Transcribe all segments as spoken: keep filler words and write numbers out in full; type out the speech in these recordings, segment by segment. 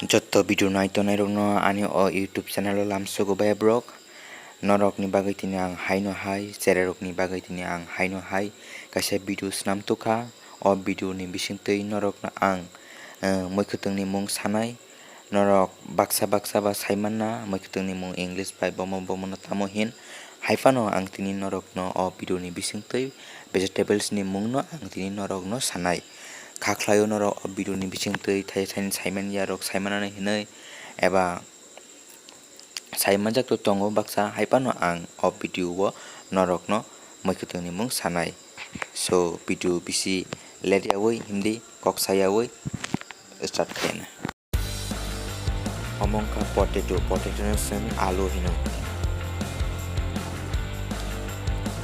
Jotto video nai tongnai rokno ani o YouTube channel o lamsogo bayabrok. Norokni bagwi tini ang haino hai, cherai rokni bagwi tini ang haino hai kaisa video swnam tukha. O video ni bisingtwi norokno ang, eh, mwkhwtwngni mung sanai. Norok baksa baksa ba saimanna mwkhwtwngni mung English bai bomo bomono tamo hin. Haiphano ang tini norokno o video ni bisingtwi vegetables ni mungno ang tini norokno sanai. Kha khlaio norok o video ni bisingtwi thai thani saiman yarok saimanani hinwi eba saimanjak to tongo baksa, haiphano ang o video o norokno mwkhwtwngni mung sanai. So video bisi let yawi himdi kok sayawi start khaina. Omo wngkha potato, potato no chwng alu hino.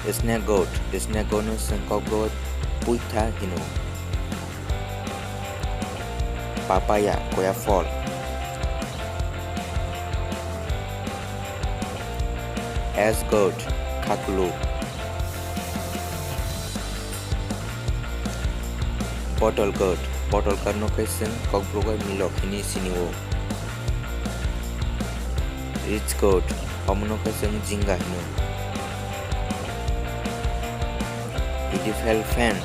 Snake goat, snake goat no chwng kokborok puitha hino. Papaya, koya phol. Ass goat, khaklu. Bottle goat, bottle goat no khe chwng kokborok bai milok hinwi sinio. Rich goat, omono khe chwng jinga hino. Edible fan,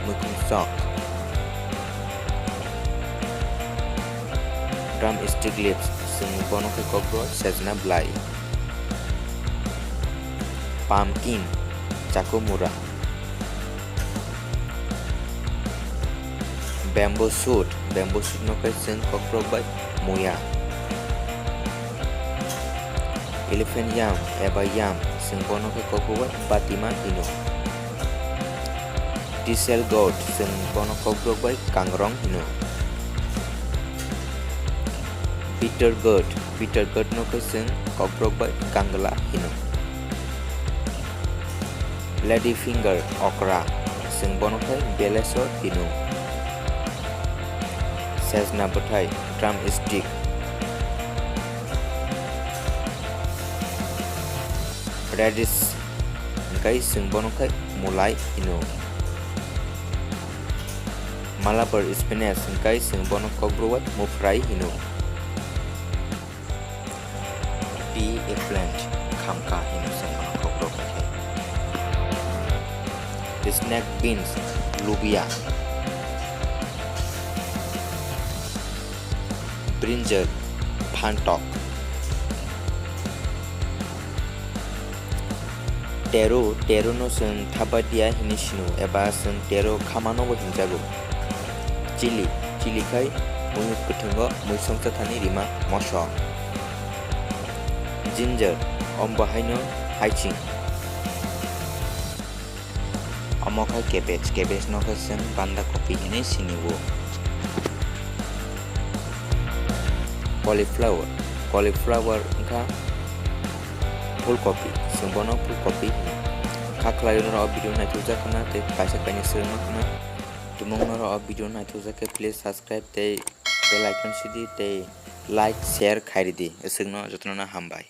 muikhum sok. Drumstick leaves, chwng bono khe kokborok sejna bwlai. Pumpkin, chakumura. Bamboo shoot, bamboo shoot no khe chwng kokborok bai muya. Elephant yam eba yam, chwng bono khe kokborok bai batima hino. Thistle goat, chwng bono kokborok bai kangrong hino. Bitter gourd, bitter gourd no khe chwng kokborok bai gangla hino. Lady finger, okra, chwng bono khe belesor hino. Sejna bwthai, drumstick. Radish, hwnkhe chwng bono khe mulai hino. Malabar spinach hwnkhe chwng bono kokborok bai muphrai hino. Pea eggplant, khamka hino chwng bono kokborok bai khe. Snake beans, lubia. Brinjal, phantok. Teru, teru no chwng thabadia hinwi sino eba chwng teru khamano bo hinjago. Chili, chili khai mui kwthwngo mui songchathani rima mosok. Ginger, ombo haino haiching. Omo khai cabbage, cabbage no khe chwng banda kopi hinwi sinio. Cauliflower, cauliflower wngkha phulkopi, chwng bono phulkopi hino. Kha khlai norok o video naithokjak khna tei kaisa kainwi swrwngma khna. Tumung norok o video naithokjak khe please subscribe tei bell icon sidi tei like, share khai ridi. Aswkno jotono no hambai.